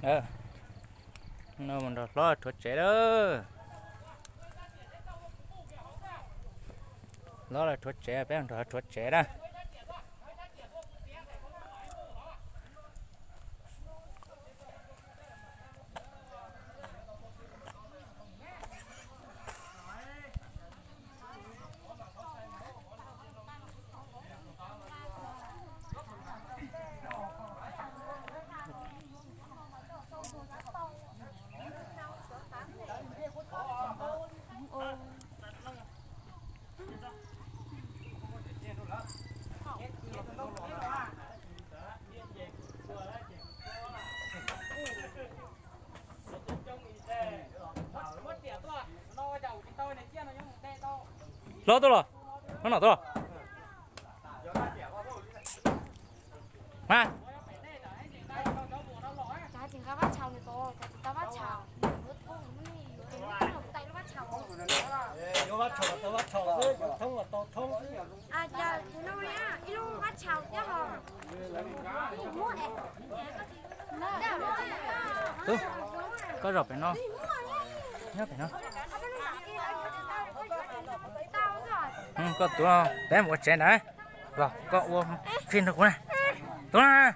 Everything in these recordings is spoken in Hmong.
No mus nrog hlob rhuav tsev lawm. Hlob los rhuav tsev, peb nrog rhuav tsev na. Hlob tuaj los, hlob no tuaj los. Mas Tub, koj zaum pem no, nyob pem no. Koj tuav, peb mus ua tsev ntawd. Los koj ua fij nrog kuv na. Tuav na.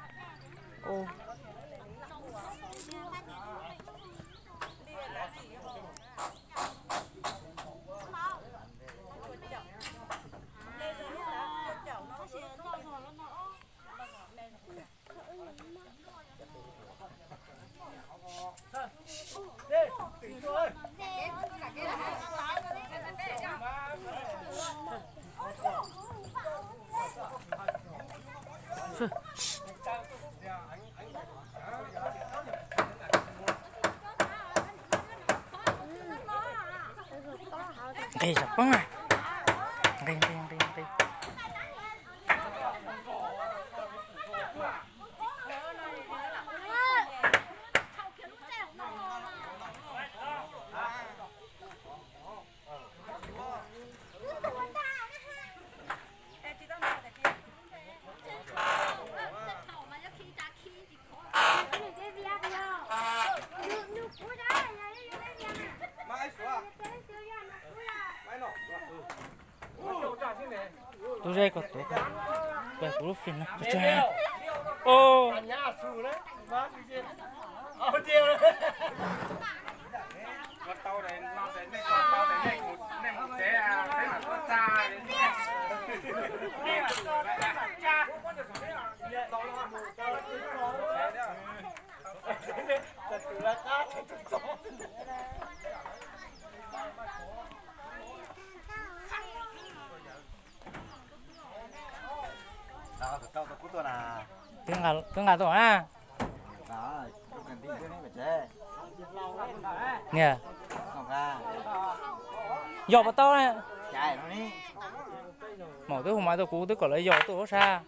Nqis saum poob na. Nqis, nqis, nqis, nqis. Tub Zeb, koj tuav, koj kuv lub fij no. Twb nqa tuaj na. Niam, yog puas tau? Maum twb hu maiv tuaj, kuv twb kom lawv yog tuaj ua sab.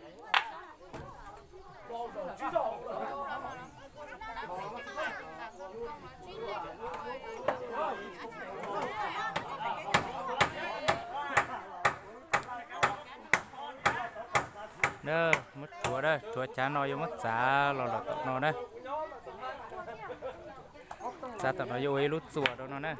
Muab rhuav, rhuav chav no yuav muab txav los los tom no na. Txav tom no yuav ua ib lub txuas rau no na.